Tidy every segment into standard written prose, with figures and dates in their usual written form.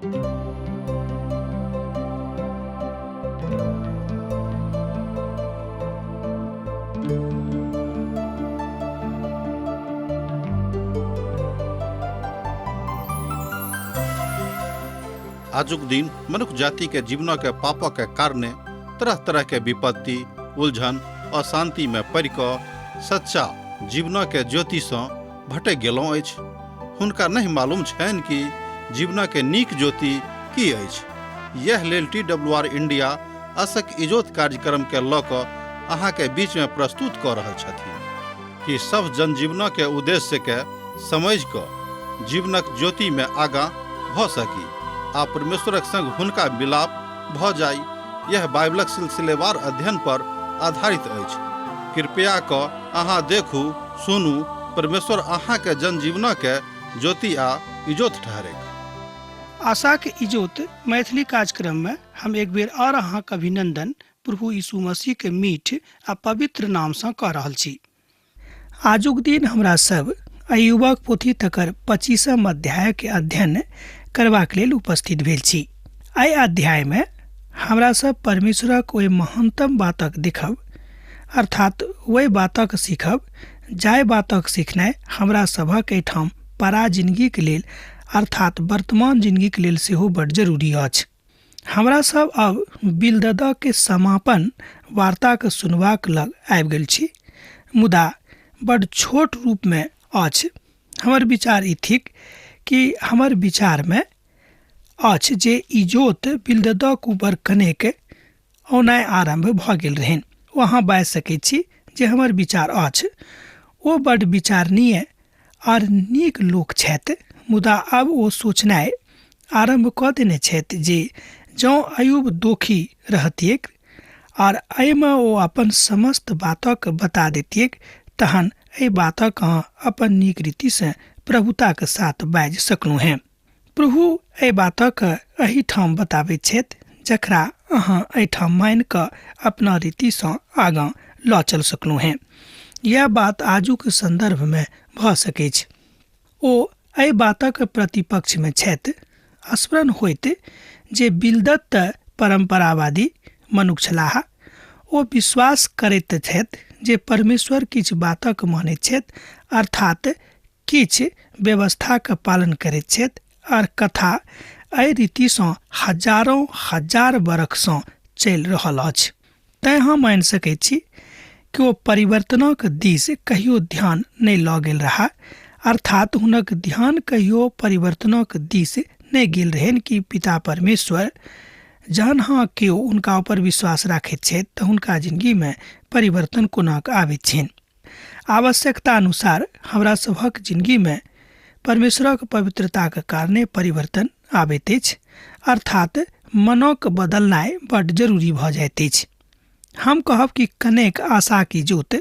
आजुक दिन मनुख जाति के जीवन के पापक के कारणे तरह तरह के विपत्ति, उलझन, अशांति में पड़ि कऽ सच्चा जीवन के ज्योति सँ भटकि गेलहुँ अछि। हुनका नहि मालूम छनि कि जीवन के नीक ज्योति की अछि। यैह लेल टी डब्ल्यू आर इंडिया असक इजोत कार्यक्रम के लऽ कऽ अहाँ के बीच में प्रस्तुत कऽ रहल छथिन कि सभ जनजीवन के उद्देश्य के समझि कऽ जीवनक ज्योति में आगाँ भऽ सकी आ परमेश्वरक संग हुनका मिलाप भऽ जाइ। यह बाइबलक सिलसिलेवार अध्ययन पर आधारित अछि। कृपया कऽ अहाँ देखू, सुनू, परमेश्वर अहाँके जनजीवनके ज्योति आ इजोत ठहरैक। आशाक इजोत मैथिली कार्यक्रम में हम एक बेर और अहाँक अभिनंदन प्रभु यीशु मसीह के मीठ आ पवित्र नाम सँ कऽ रहल छी। आजुक दिन हमरा सब अयुबक पोथी तकर 25म अध्याय के अध्ययन करबाक लेल उपस्थित भेल छी। एहि अध्याय में हमरा सब परमेश्वरक ओहि महानतम बातक देखब, अर्थात ओहि बातक सीखब जाहि बातक सीखनाइ हमरा सभक एहिठाम परा जिनगीक लेल अर्थात वर्तमान जिनगीक लेल सेहो बड जरूरी अछि। हमरा सब अब बिलदद के समापन वार्ताक सुनबाक लग आबि गेल छी, मुदा बड छोट रूप में अछि। हमर विचार ई थिक कि हमर विचार में अछि जे इजोत बिलददक ऊपर कनेक औनाइ आरम्भ भऽ गेल रहनि। ओ अहाँ बाजि सकैत छी जे हमर विचार अछि। ओ बड विचारणीय आर नीक लोक छथि, मुदा आब ओ सोचनाइ आरम्भ कऽ देने छथि जे जँ अयुब दोखी रहतिऐक आर एहिमे ओ अपन समस्त बातक बता देतिऐक तहन एहि बातक अहाँ अपन नीक रीतिसँ प्रभुताक साथ बाजि सकलहुँ हेँ। प्रभु एहि बातक एहिठाम बताबैत छथि जकरा अहाँ एहिठाम मानि कऽ अपना रीतिसँ आगाँ लऽ चल सकलहुँ हेँ। यैह बात आजुक सन्दर्भमे भऽ सकैछ। ओ एहि बातक प्रतिपक्षमे छथि। स्मरण होइत जे बिलदत्त परम्परावादी मनुख छलाह। ओ विश्वास करैत छथि जे परमेश्वर किछु बातक मानैत छथि, अर्थात् किछु व्यवस्थाक पालन करैत छथि आर कथा एहि रीतिसँ हजारों हजार बरखसँ चलि रहल अछि। तैँ हम मानि सकैत छी कि ओ परिवर्तनक दिस कहियो ध्यान नहि लऽ गेल रहा, अर्थात हुनक ध्यान कहियो परिवर्तनक दिस नहि गेल रहनि कि पिता परमेश्वर जहन हाँ केओ हुनका ऊपर विश्वास राखैत छथि तऽ हुनका जिंदगीमे परिवर्तन कोना कऽ आबैत छनि। आवश्यकता अनुसार हमरा सभक जिंदगीमे परमेश्वरक पवित्रताक कारणे परिवर्तन आबैत अछि, अर्थात मनक बदलनाइ बड्ड जरूरी भऽ जाइत अछि। हम कहब कि कनेक आशाक इजोत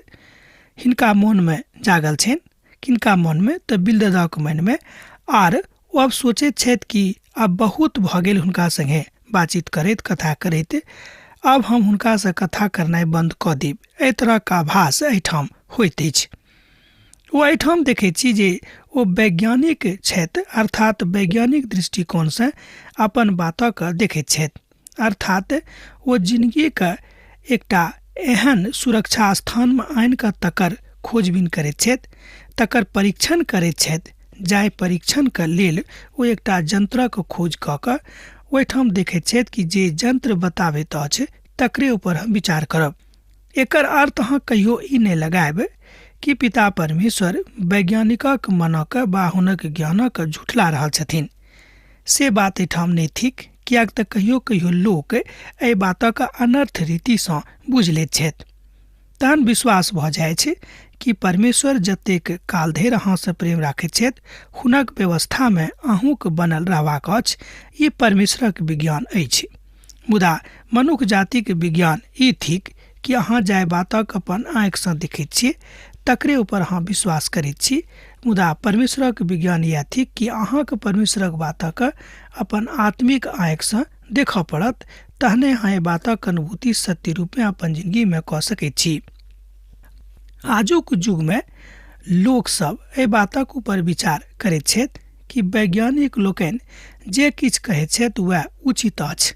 हिनका मोनमे जागल छनि, किनका मनमे तऽ बिलददाक मनमे, आर ओ आब सोचैत छथि कि आब बहुत भऽ गेल हुनका संगे बातचीत करैत, कथा करैत, आब हम हुनकासँ कथा करनाइ बन्द कऽ देब। एहि तरहक आभास एहिठाम होइत अछि। ओ एहिठाम देखैत छी जे ओ वैज्ञानिक छथि, अर्थात वैज्ञानिक दृष्टिकोणसँ अपन बातक देखैत छथि, अर्थात ओ जिनगीक एकटा एहन सुरक्षा स्थानमे आनि कऽ तकर खोजबीन करैत छथि, तकर परीक्षण करैत छथि, जाहि परीक्षणक लेल ओ एकटा यंत्रक खोज कऽ कऽ ओहिठाम देखैत छथि कि जे यंत्र बताबैत अछि तकरे ऊपर हम विचार करब। एकर अर्थ अहाँ कहियो ई नहि लगायब कि पिता परमेश्वर वैज्ञानिकक मनक वा हुनक ज्ञानक झुठला रहल छथिन, से बात एहिठाम नहि थिक, किएक तऽ कहियो कहियो लोक एहि बातक अनर्थ रीतिसँ बुझि लैत छथि। तहन विश्वास भऽ जाइ छै कि परमेश्वर जतेक काल धरि अहाँसँ प्रेम राखैत छथि हुनक व्यवस्थामे अहूँक बनल रहबाक अछि। ई परमेश्वरक विज्ञान अछि। मुदा मनुख जातिक विज्ञान ई थिक कि अहाँ जाहि बातक अपन आँखिसँ देखैत छी तकरे ऊपर अहाँ विश्वास करैत छी, मुदा परमेश्वरक विज्ञान इएह थिक कि अहाँक परमेश्वरक बातक अपन आत्मिक आँखिसँ देखऽ पड़त, तहने अहाँ एहि बातक अनुभूति सत्य रूपमे अपन जिनगीमे कऽ सकैत छी। आजुक युगमे लोकसभ एहि बातक ऊपर विचार करैत छथि कि वैज्ञानिक लोकनि जे किछु कहैत छथि वएह उचित अछि।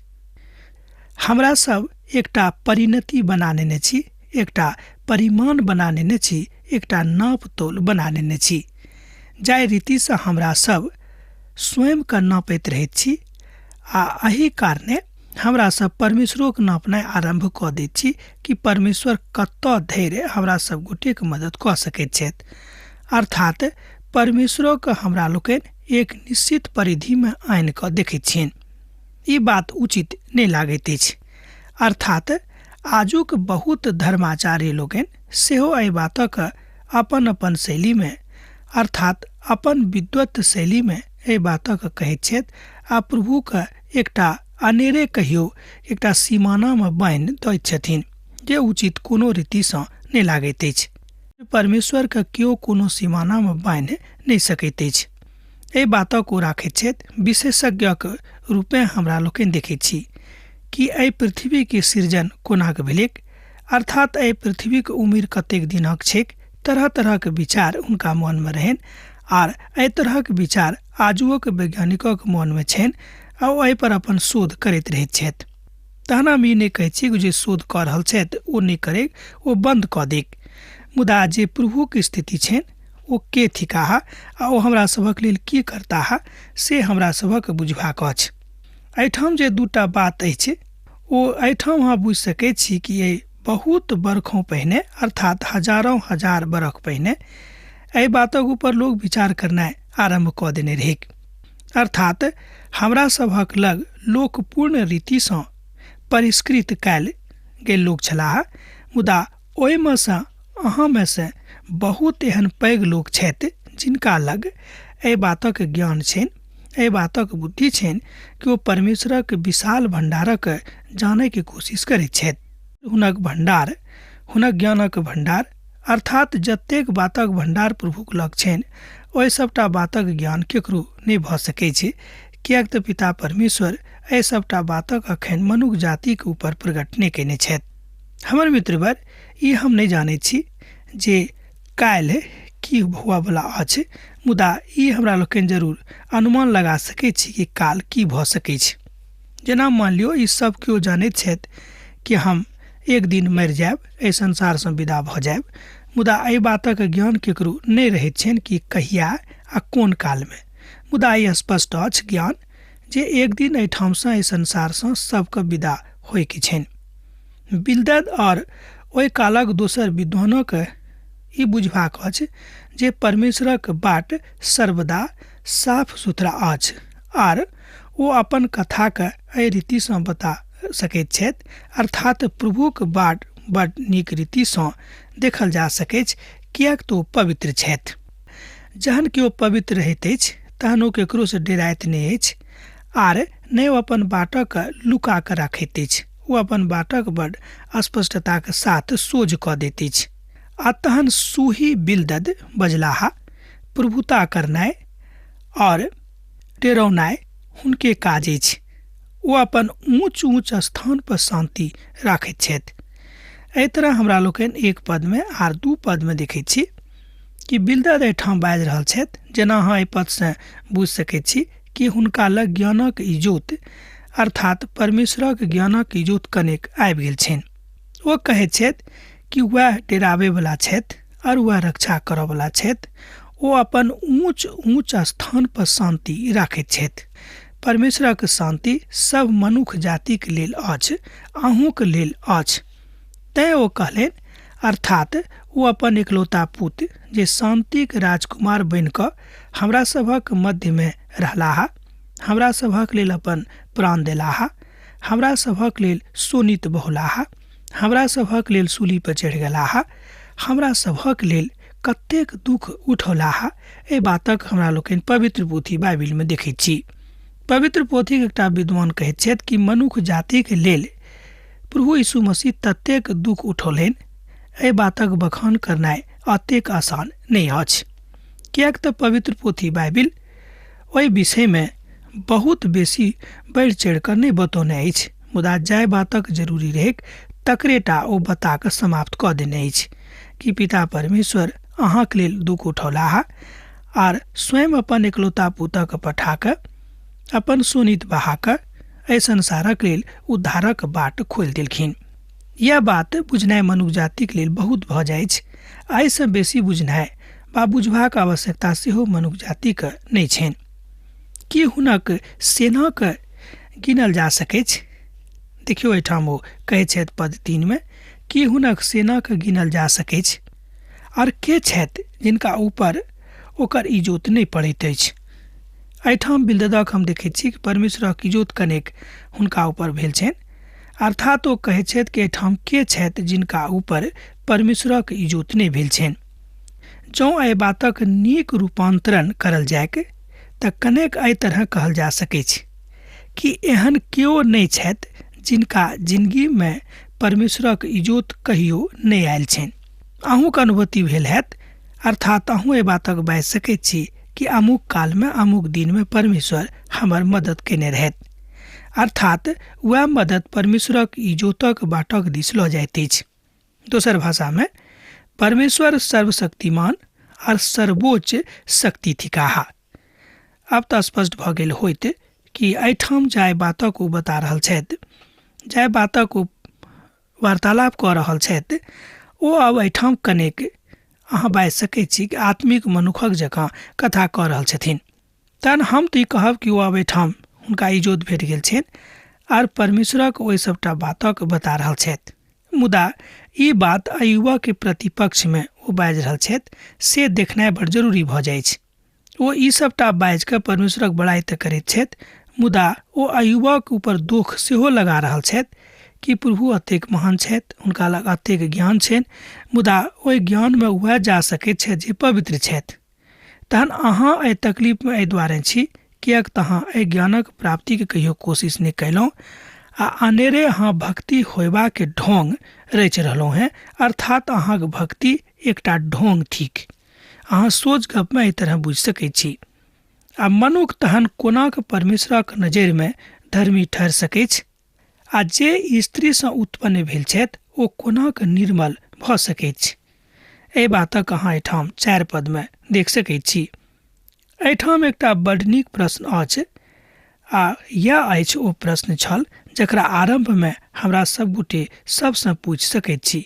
हमरा सब एकटा परिणति बना नेने छी, एकटा परिमाण बना नेने छी, एकटा नाप तौल बना नेने छी, जाहि रीतिसँ हमरा सब स्वयंके नापैत रहैत छी आ एहि कारणे हमरा सब परमेश्वरोके नापनाइ आरम्भ कऽ दैत छी कि परमेश्वर कतऽ धरि हमरा सब गोटेके मदद कऽ सकैत छथि। अर्थात परमेश्वरोके हमरा लोकनि एक निश्चित परिधिमे आनि कऽ देखैत छियनि। ई बात उचित नहि लागैत अछि। अर्थात आजुक बहुत धर्माचार्य लोकनि सेहो एहि बातक अपन अपन शैलीमे, अर्थात अपन विद्वत शैलीमे एहि बातक कहैत छथि आ प्रभुके एकटा अनेरे कहियो एकटा सीमानामे बान्हि दैत छथिन जे उचित कोनो रीतिसँ नहि लागैत अछि। परमेश्वरके केओ कोनो सीमानामे बान्हि नहि सकैत अछि। एहि बातक ओ राखैत छथि। विशेषज्ञक रूपेँ हमरा लोकनि देखैत छी कि एहि पृथ्वीके सृजन कोनाक भेलैक, अर्थात एहि पृथ्वीके उम्र कतेक दिनक छैक। तरह तरहक विचार हुनका मनमे रहनि आर एहि तरहक विचार आजुओक वैज्ञानिकक मनमे छनि आ ओ एहिपर अपन शोध करैत रहैत छथि। तहन हम ई नहि कहै छी जे शोध कऽ रहल छथि ओ नहि करै, ओ बन्द कऽ दैक, मुदा जे प्रभुके स्थिति छनि ओ के थिकाह आ ओ हमरा सभक लेल की करताह से हमरा सभक बुझबाक अछि। एहिठाम जे दूटा बात अछि ओ एहिठाम अहाँ बुझि सकैत छी कि एहि बहुत बरखों पहिने, अर्थात हजारों हजार बरख पहिने एहि बातक ऊपर लोक विचार करनाइ आरम्भ कऽ देने रहैक। अर्थात हमरा सभक लग लोक पूर्ण रीतिसँ परिष्कृत कयल गेल लोक छलाह, मुदा ओहिमे सँ अहाँमे सँ बहुत एहन पैघ लोक छथि जिनका लग एहि बातक ज्ञान छनि, एहि बातक बुद्धि छनि कि ओ परमेश्वरक विशाल भण्डारक जानैके कोशिश करैत छथि। हुनक भण्डार, हुनक ज्ञानक भण्डार, अर्थात जतेक बातक भण्डार प्रभुक लग छनि ओहि सबटा बातक ज्ञान केकरो नहि भऽ सकै छै, किएक तऽ पिता परमेश्वर एहि सबटा बातक अखन मनुख जातिके ऊपर प्रकट नहि कयने छथि। हमर मित्रवर, ई हम नहि जानैत छी जे काल्हि की हुअवला अछि, मुदा ई हमरा लोकनि जरूर अनुमान लगा सकैत छी कि काल की भऽ सकै छै। जेना मान लियौ ई सब केओ जानैत छथि कि हम एक दिन मरि जायब, एहि संसारसँ विदा भऽ जायब, मुदा एहि बातक ज्ञान केकरो नहि रहैत छनि कि कहिया आ कोन कालमे। मुदा ई स्पष्ट अछि ज्ञान जे एक दिन एहिठामसँ एहि संसारसँ सबके विदा होइके छनि। बिलदद और ओहि कालक दोसर विद्वानक ई बुझबाक अछि जे परमेश्वरक बाट सर्वदा साफ सुथरा अछि आर ओ अपन कथाके एहि रीतिसँ बता सकैत छथि, अर्थात प्रभुक बाट बड नीक रीतिसँ देखल जा सकैछ, किएक तऽ ओ पवित्र छथि। जहन कि ओ पवित्र रहैत अछि तहन ओ केकरोसँ डेराइत नहि अछि आर नहि ओ अपन बाटक लुका कऽ राखैत अछि, ओ अपन बाटक बड स्पष्टताके साथ सोझ कऽ दैत अछि। आ तहन सूही बिलदद बजलाह, प्रभुता करनाइ और डेरौनाइ हुनके काज अछि। ओ अपन ऊँच ऊँच स्थान पर शान्ति राखैत छथि। एहि तरह हमरा लोकनि एक पदमे आर दू पदमे देखैत छी कि बिलदद एहिठाम बाजि रहल छथि। जेना अहाँ एहि पदसँ बुझि सकैत छी कि हुनका लग ज्ञानक इजोत, अर्थात परमेश्वरक ज्ञानक इजोत कनेक आबि गेल छनि। ओ कहैत छथि कि वएह डेराबैवला छथि और वएह रक्षा करऽवला छथि। ओ अपन ऊँच ऊँच स्थान पर शान्ति राखैत छथि। परमेश्वरक शान्ति सब मनुख जातिक लेल अछि, अहूँके लेल अछि। तैँ ओ कहलनि, अर्थात ओ अपन एकलौता पुत्र जे शान्तिक राजकुमार बनि कऽ हमरा सभक मध्यमे रहलाह, हमरा सभक लेल अपन प्राण देलाह, हमरा सभक लेल शोणित बहुलाह, हमरा सभक लेल सूली पर चढ़ि गेलाह, हमरा सभक लेल कतेक दुख उठौलाह, एहि बातक हमरा लोकनि पवित्र पोथी बाइबिलमे देखैत छी। पवित्र पोथीक एकटा विद्वान कहैत छथि कि मनुख जातिक लेल प्रभु यीशु मसीह ततेक दुख उठौलनि, एहि बातक बखान करनाइ अतेक आसान नहि अछि, किएक तऽ पवित्र पोथी बाइबिल ओहि विषयमे बहुत बेसी बढ़ि चढ़ि कऽ नहि बतौने अछि, मुदा जाहि बातक जरूरी रहैक तकरेटा ओ बता कऽ समाप्त कऽ देने अछि कि पिता परमेश्वर अहाँके लेल दुख उठौलाह आर स्वयं अपन एकलौता पुतक पठा कऽ अपन शोणित बहा कऽ एहि संसारक लेल उद्धारक बाट खोलि देलखिन। यह बात बुझनाइ मनुख जातिक लेल बहुत भऽ जाइछ। एहिसँ बेसी बुझनाइ वा बुझबाक आवश्यकता सेहो मनुख जातिके नहि छनि। की हुनक सेनाके गिनल जा सकैछ? देखियौ एहिठाम ओ कहै छथि पद 3 में, की हुनक सेनाके गिनल जा सकैछ? आर के छथि जिनका ऊपर ओकर इजोत नहि पड़ैत अछि? एहिठाम बिल्ददक हम देखैत छी कि परमेश्वरक इजोत कनेक हुनका ऊपर भेल छनि। अर्थात ओ कहै छथि कि एहिठाम के छथि जिनका ऊपर परमेश्वरक इजोत नहि भेल छनि। जँ एहि बातक नीक रूपांतरण करल जायक तऽ कनेक एहि तरह कहल जा सकैछ कि एहन केओ नहि छथि जिनका जिंदगीमे परमेश्वरक इजोत कहियो नहि आयल छनि। अहूँके अनुभूति भेल हैत, अर्थात अहूँ एहि बातक बाजि सकैत छी कि अमुक कालमे अमुक दिनमे परमेश्वर हमर मदद केने रहथि। अर्थात वएह मदद परमेश्वरक इजोतक बाटक दिस लऽ जाइत अछि। दोसर भाषामे परमेश्वर सर्वशक्तिमान और सर्वोच्च शक्ति थिकाह। आब तऽ स्पष्ट भऽ गेल होइत कि एहिठाम जाहि बातक ओ बता रहल छथि, जाहि बातक ओ वार्तालाप कऽ रहल छथि, ओ आब एहिठाम कनेक अहाँ बाजि सकैत छी कि आत्मिक मनुखक जकाँ कथा कऽ रहल छथिन। तहन हम तऽ ई कहब कि ओ आब एहिठाम हुनका इजोत भेट गेल छनि आर परमेश्वरक ओहि सभटा बातक बता रहल छथि। मुदा ई बात अयुबके प्रतिपक्षमे ओ बाजि रहल छथि से देखनाइ बड़ जरूरी भऽ जाइछ। ओ ई सभटा बाजि कऽ परमेश्वरक बड़ाइ तऽ करैत छथि, मुदा ओ अयुबक ऊपर दोख सेहो लगा रहल छथि कि प्रभु अतेक महान छथि, हुनका लग अतेक ज्ञान छनि, मुदा ओहि ज्ञानमे वएह जा सकैत छथि जे पवित्र छथि। तहन अहाँ एहि तकलीफमे एहि दुआरे छी किएक तऽ अहाँ एहि ज्ञानक प्राप्तिके कहियो कोशिश नहि कयलहुँ आ अनेरे अहाँ भक्ति होयबाके ढोंग रचि रहलहुँ हेँ। अर्थात अहाँक भक्ति एकटा ढोंग थिक। अहाँ सोच गपमे एहि तरह बुझि सकैत छी। आ मनुख तहन कोनाक परमेश्वरक नजरिमे धर्मी ठहरि सकैछ? आ जे स्त्रीसँ उत्पन्न भेल छथि ओ कोनाक निर्मल भऽ सकैछ? एहि बातक अहाँ एहिठाम 4 पदमे देख सकैत छी। एहिठाम एकटा बड नीक प्रश्न अछि आ यह अछि ओ प्रश्न छल जकरा आरम्भमे हमरा सब गोटे सबसँ पूछि सकैत छी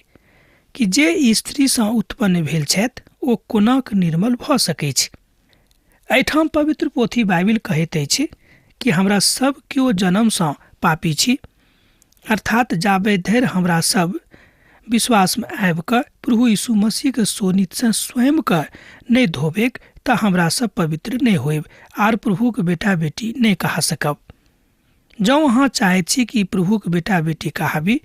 कि जे स्त्रीसँ उत्पन्न भेल छथि ओ कोनाक निर्मल भऽ सकैछ? एहिठाम पवित्र पोथी बाइबिल कहैत अछि कि हमरा सब केओ जन्मसँ पापी छी। अर्थात जाबे धरि हमरा सब विश्वासमे आबि कऽ प्रभु यीशु मसीहके शोणितसँ स्वयंके नहि धोबेक तऽ हमरा सब पवित्र नहि होयब आर प्रभुके बेटा बेटी नहि कहा सकब। जँ अहाँ चाहैत छी कि प्रभुके बेटा बेटी कहाबी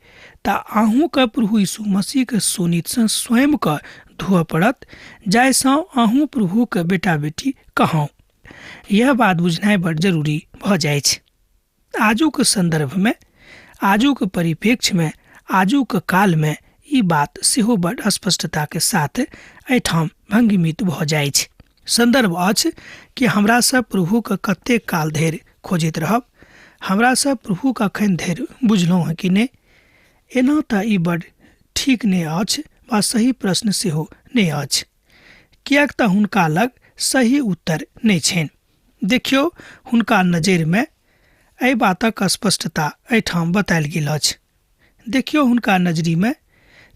तऽ अहूँके प्रभु यीशु मसीहके शोणितसँ स्वयंके धोअ पड़त, जाहिसँ अहूँ प्रभुके बेटा बेटी कहाउ। यह बात बुझनाइ बड़ जरूरी भऽ जाइछ। आजुक सन्दर्भमे, आजुक परिप्रेक्ष्यमे, आजुक कालमे ई बात सेहो बड़ स्पष्टताके साथ एहिठाम भंगिमित भऽ जाइछ। सन्दर्भ अछि कि हमरा सब प्रभुके कतेक काल धरि खोजैत रहब, हमरा सब प्रभुके अखन धरि बुझलहुँ हँ कि नहि? एना तऽ ई बड़ ठीक नहि अछि वा सही प्रश्न सेहो नहि अछि, किएक तऽ हुनका लग सही उत्तर नहि छनि। देखियौ हुनका नजरिमे एहि बातक स्पष्टता एहिठाम बतायल गेल अछि। देखियौ हुनका नजरिमे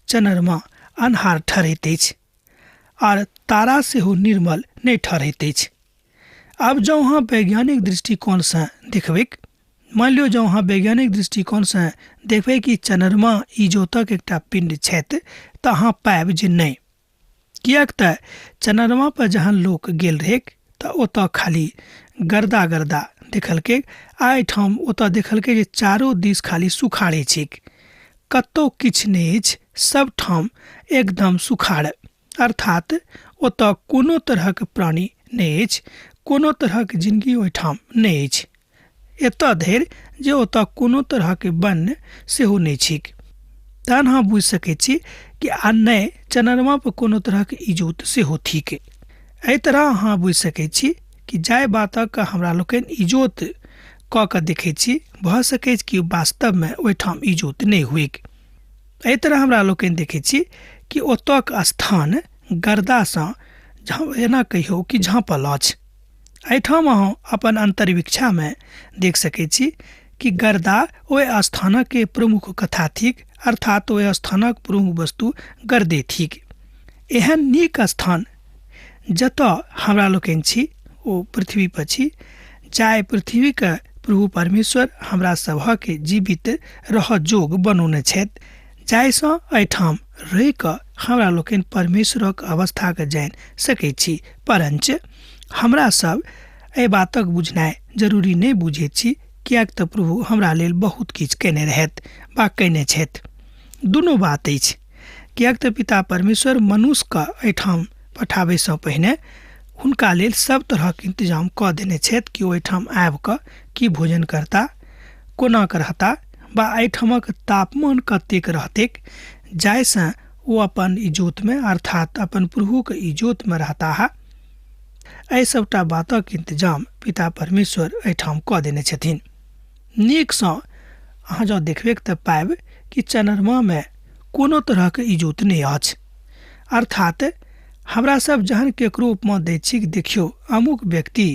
चनरमा अन्हार ठहरैत अछि आर तारा सेहो निर्मल नहि ठहरैत अछि। आब जँ अहाँ वैज्ञानिक दृष्टिकोणसँ देखबैक, मानि लियौ जँ अहाँ वैज्ञानिक दृष्टिकोणसँ देखबै कि चनरमा इजोतक एकटा पिंड छथि तऽ अहाँ पायब जे नहि, किएक तऽ चनरमा पर जहन लोक गेल रहैक तऽ ओतऽ खाली गर्दा गर्दा देखलकै आ एहिठाम ओतऽ देखलकै जे चारो दिस खाली सुखाड़े छैक, कतौ किछु नहि अछि, सब ठाम एकदम सुखाड़। अर्थात ओतऽ कोनो तरहक प्राणी नहि अछि, कोनो तरहक जिंदगी ओहिठाम नहि अछि, एतऽ धरि जे ओतऽ कोनो तरहक वन सेहो नहि छैक। तहन अहाँ बुझि सकैत छी कि आ नहि चनरमा पर कोनो तरहक इजोत सेहो थिक। एहि तरह अहाँ बुझि सकैत छी कि जाहि बातक हमरा लोकनि इजोत कऽ कऽ देखैत छी, भऽ सकैछ कि वास्तवमे ओहिठाम इजोत नहि होइक। एहि तरह हमरा लोकनि देखैत छी कि ओतऽक स्थान गर्दासँ एना कहियौ कि झाँपल अछि। एहिठाम अहाँ अपन अन्तर्वीक्षामे देख सकैत छी कि गर्दा ओहि स्थानक प्रमुख कथा थिक, अर्थात ओहि स्थानक प्रमुख वस्तु गर्दे थिक। एहन नीक स्थान जतऽ हमरा लोकनि छी ओ पृथ्वी पर छी, जाहि पृथ्वीके प्रभु परमेश्वर हमरा सभके जीवित रह जोग बनौने छथि, जाहिसँ एहिठाम रहि कऽ हमरा लोकनि परमेश्वरक अवस्थाके जानि सकैत छी। परञ्च हमरा सब एहि बातक बुझनाइ जरूरी नहि बुझैत छी, किएक तऽ प्रभु हमरा लेल बहुत किछु कयने रहथि वा कयने छथि। दुनू बात अछि, किएक तऽ पिता परमेश्वर मनुष्यके एहिठाम पठाबैसँ पहिने हुनका लेल सब तरहक इंतजाम कऽ देने छथि कि ओहिठाम आबि कऽ की भोजन करता, कोना कऽ रहता वा एहिठामक तापमान कतेक रहतैक, जाहिसँ ओ अपन इजोतमे अर्थात अपन प्रभुके इजोतमे रहताह। एहि सबटा बातक इंतजाम पिता परमेश्वर एहिठाम कऽ देने छथिन। नीकसँ अहाँ जँ देखबैक तऽ पाबि कि चनरमामे कोनो तरहके इजोत नहि अछि। अर्थात हमरा सब जहन केकरो उपमा दै छी कि देखियौ अमुक व्यक्ति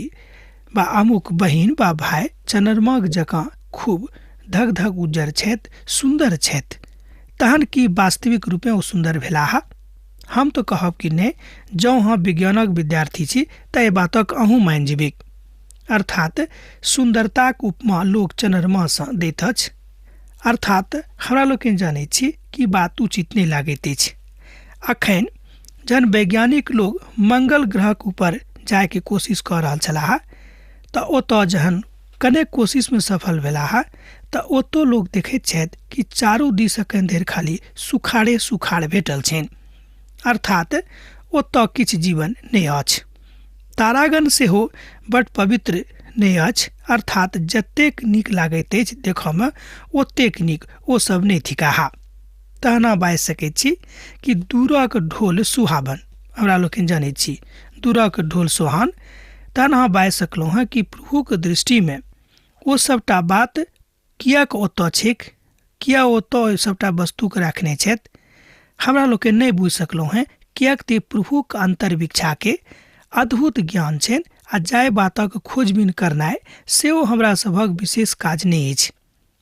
वा अमुक बहिन वा भाय चनरमाक जकाँ खूब धग धग उज्जर छथि, सुन्दर छथि, तहन की वास्तविक रूपे ओ सुन्दर भेलाह? हम तऽ कहब कि नहि। जँ अहाँ विज्ञानक विद्यार्थी छी तऽ एहि बातक अहूँ मानि जेबै। अर्थात सुन्दरताक उपमा लोक चनरमासँ दैत अछि। अर्थात हमरा लोकनि जानै छी कि बात उचित नहि लागैत अछि। अखन जहन वैज्ञानिक लोग मंगल ग्रहक ऊपर जायके कोशिश कऽ रहल छलाह तऽ ओतऽ जहन कनेक कोशिशमे सफल भेलाह तऽ ओतौ लोक देखैत छथि कि चारू दिस एखन धरि खाली सुखाड़े सुखाड़ भेटल छनि, अर्थात ओतऽ किछु जीवन नहि अछि। तारागण सेहो बड पवित्र नहि अछि, अर्थात जतेक नीक लागैत अछि देखऽमे ओतेक नीक ओ सब नहि थिकाह। तहना बाजि सकैत छी कि दूरक ढोल सुहावन, हमरा लोकनि जनैत छी दूरक ढोल सोहान। तहन अहाँ बाजि सकलहुँ हँ कि प्रभुके दृष्टिमे ओ सबटा बात किएक ओतऽ छैक, किया ओतऽ ओहि सबटा वस्तुके राखने छथि, हमरा लोकनि नहि बुझि सकलहुँ हँ, किएक तऽ प्रभुक अन्तर्वीक्षाके अद्भुत ज्ञान छनि आ जाहि बातक खोजबीन करनाइ सेहो हमरा सभक विशेष काज नहि अछि।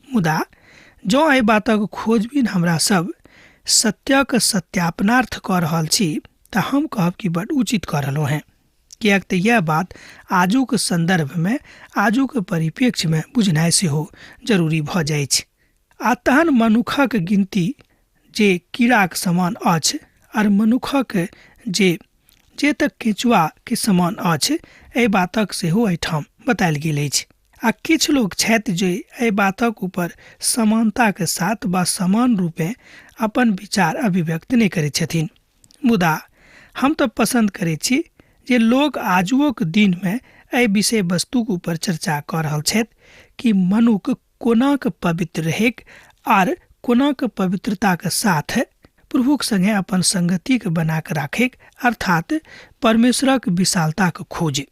मुदा जँ एहि बातक खोजबीन हमरा सब सत्यक सत्यापनार्थ कऽ रहल छी तऽ हम कहब कि बड उचित कऽ रहलहुँ हेँ, किएक तऽ यैह बात आजुक सन्दर्भमे आजुक परिप्रेक्ष्यमे बुझनाइ सेहो जरूरी भऽ जाइछ। आ तहन मनुखक गिनती जे कीड़ाक समान अछि आर मनुखक जे जे तऽ केचुआके समान अछि, एहि बातक सेहो एहिठाम बतायल गेल अछि। आ किछु लोक छथि जे एहि बातक ऊपर समानताके साथ वा समान रूपे अपन विचार अभिव्यक्त नहि करैत छथिन। मुदा हम तऽ पसन्द करैत छी जे लोक आजुओक दिनमे एहि विषय वस्तुक ऊपर चर्चा कऽ रहल छथि कि मनुख कोनाक पवित्र रहैक आर कोनाक पवित्रताके साथ प्रभुक संगे अपन संगतिके बना कऽ राखैक, अर्थात परमेश्वरक विशालताक खोज।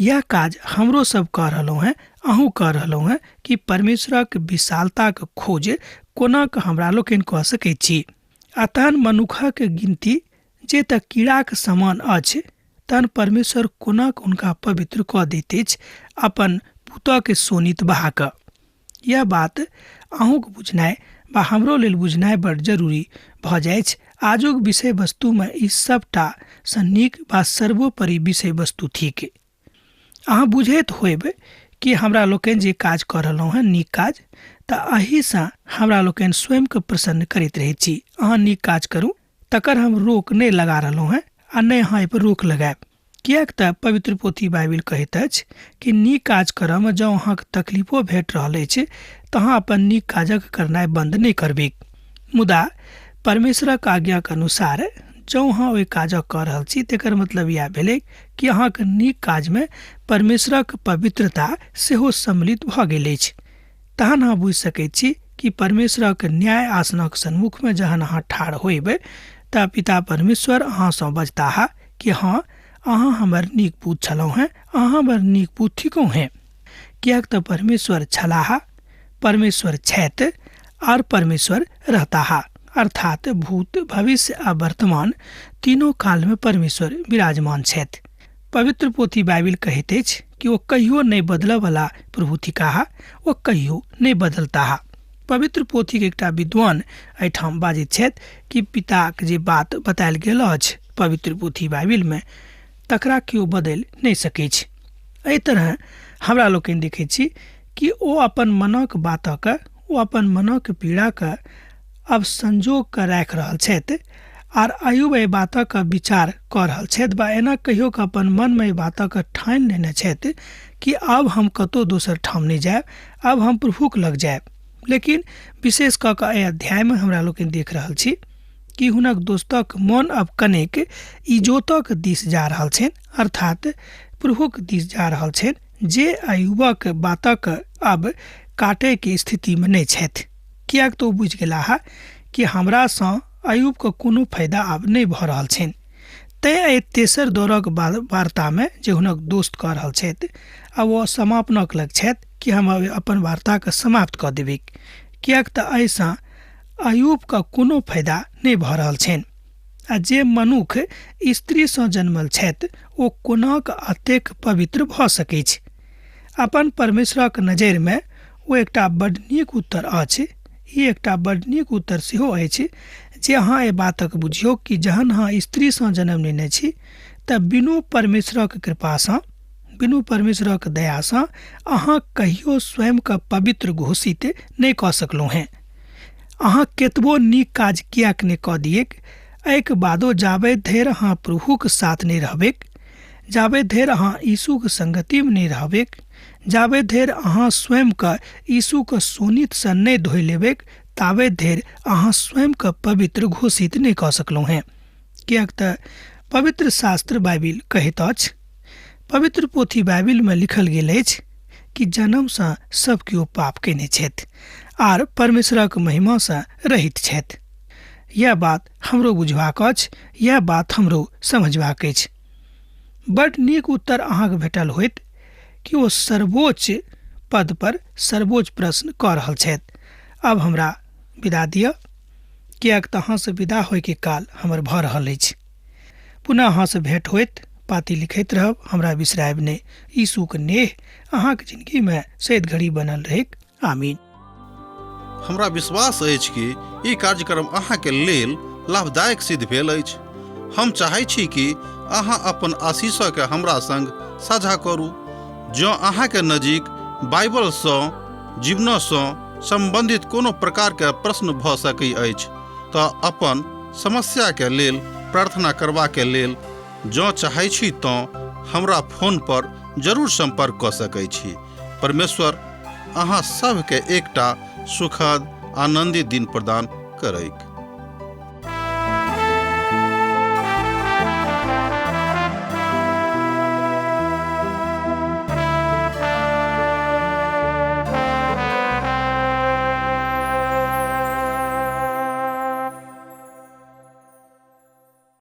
यह काज हमरो सब कऽ रहलहुँ हेँ, अहूँ कऽ रहलहुँ हेँ कि परमेश्वरक विशालताक खोज कोनाक हमरा लोकनि कऽ सकैत छी। आ तहन मनुखक गिनती जे तऽ कीड़ाक समान अछि, तहन परमेश्वर कोनाक हुनका पवित्र कऽ दैत अछि अपन पुतऽके शोणित बहा कऽ। यह बात अहूँके बुझनाइ वा हमरो लेल बुझनाइ बड़ जरूरी भऽ जाइछ। आजुक विषय वस्तुमे ई सबटा सँ नीक वा सर्वोपरि विषय वस्तु थिक। अहाँ बुझैत होयब कि हमरा लोकनि जे काज कऽ रहलहुँ हेँ नीक काज, तऽ एहिसँ हमरा लोकनि स्वयंके प्रसन्न करैत रहैत छी। अहाँ नीक काज करू तकर हम रोक नहि लगा रहलहुँ हेँ आ नहि अहाँ एहिपर रोक लगायब, किएक तऽ पवित्र पोथी बाइबिल कहैत अछि कि नीक काज करऽमे जँ अहाँके तकलीफो भेट रहल अछि तऽ अहाँ अपन नीक काजक करनाइ बन्द नहि करबैक। मुदा परमेश्वरक आज्ञाक अनुसार जँ अहाँ ओहि काजक कऽ रहल छी तकर मतलब इएह भेलै कि अहाँके नीक काजमे परमेश्वरक पवित्रता सेहो सम्मिलित भऽ गेल अछि। तहन अहाँ बुझि सकैत छी कि परमेश्वरक न्याय आसनक सन्मुखमे जहन अहाँ ठाढ़ होयबै तऽ पिता परमेश्वर अहाँसँ बजताह कि हँ, अहाँ हमर नीक पूत छलहुँ हेँ, अहाँ हमर नीक पूत थिकहुँ हेँ। किएक तऽ परमेश्वर छलाह, परमेश्वर छथि आर परमेश्वर रहताह। अर्थात भूत, भविष्य आ वर्तमान तीनों कालमे परमेश्वर विराजमान छथि। पवित्र पोथी बाइबिल कहैत अछि कि ओ कहियो नहि बदलऽवला प्रभु थिकाह, ओ कहियो नहि बदलताह। पवित्र पोथीके एकटा विद्वान एहिठाम बाजैत छथि कि पिताक जे बात बतायल गेल अछि पवित्र पोथी बाइबिलमे, तकरा केओ बदलि नहि सकैछ। एहि तरह हमरा लोकनि देखैत छी कि ओ अपन मनक बातक, ओ अपन मनक पीड़ाके अब संजोग कऽ राखि रहल छथि आर अयुब एहि बातक विचार कऽ रहल छथि बा एना कहियो कऽ अपन मनमे एहि बातक ठानि लेने छथि कि आब हम कतहु दोसर ठाम नहि जायब, आब हम प्रभुक लग जायब। लेकिन विशेष कऽ कऽ एहि अध्यायमे हमरा लोकनि देख रहल छी कि हुनक दोस्तक मन अब कनेक इजोतक दिस जा रहल छनि, अर्थात प्रभुक दिस जा रहल छनि, जे अयुबक बातक अब काटैके स्थितिमे नहि छथि, किएक तऽ ओ बुझि गेलाह कि हमरासँ अयुबके कोनो फायदा आब नहि भऽ रहल छनि। तैँ एहि तेसर दौरक वार्तामे जे हुनक दोस्त कऽ रहल छथि आ ओ समापनक लग छथि कि हम अपन वार्ताके समाप्त कऽ देबै, किएक तऽ एहिसँ अयुबके कोनो फायदा नहि भऽ रहल छनि। आ जे मनुख स्त्रीसँ जन्मल छथि ओ कोनाक अतेक पवित्र भऽ सकैछ? अपन परमेश्वरक नजरिमे ओ एकटा बड्ड नीक उत्तर अछि। ई एकटा बड्ड नीक उत्तर सेहो अछि जे अहाँ एहि बातक बुझियौ कि जहन अहाँ स्त्रीसँ जन्म लेने छी तऽ बिनु परमेश्वरक कृपासँ, बिनु परमेश्वरक दयासँ अहाँ कहियो स्वयंके पवित्र घोषित नहि कऽ सकलहुँ हेँ। अहाँ केतबो नीक काज किएक नहि कऽ दियैक, एहिके बादो जाबे धरि अहाँ प्रभुक साथ नहि रहबैक, जाबे धरि अहाँ यीशुक संगतिमे नहि रहबैक, जाबे धरि अहाँ स्वयंके यीशुक शोणितसँ नहि धोइ लेबैक, ताबे धरि अहाँ स्वयंके पवित्र घोषित नहि कऽ सकलहुँ हेँ। किएक तऽ पवित्र शास्त्र बाइबिल कहैत अछि, पवित्र पोथी बाइबिलमे लिखल गेल अछि कि जन्मसँ सब केओ पाप कयने छथि आर परमेश्वरक महिमासँ रहित छथि। यैह बात हमरो बुझबाक अछि, यैह बात हमरो समझबाक अछि। बड्ड नीक उत्तर अहाँके भेटल होयत कि ओ सर्वोच्च पद पर सर्वोच्च प्रश्न कऽ रहल छथि। आब हमरा विदा दिअ, किएक तऽ अहाँसँ विदा होइके काल हमर भऽ रहल अछि। पुनः अहाँसँ भेंट होयत। पाती लिखैत रहब, हमरा बिसरायब नहि। यीशुक नेह अहाँक जिंदगीमे सैद घड़ी बनल रहैक। आमीन। हमरा विश्वास अछि कि ई कार्यक्रम अहाँके लेल लाभदायक सिद्ध भेल अछि। हम चाहै छी कि अहाँ अपन आशीषके हमरा संग साझा करू। जँ अहाँके नजीक बाइबलसँ जीवनसँ सम्बन्धित कोनो प्रकारके प्रश्न भऽ सकै अछि तऽ अपन समस्याके लेल प्रार्थना करबाके लेल जँ चाहै छी तँ हमरा फोन पर जरूर सम्पर्क कऽ सकै छी। परमेश्वर अहाँ सभके एकटा सुखद आनन्दित दिन प्रदान करैक।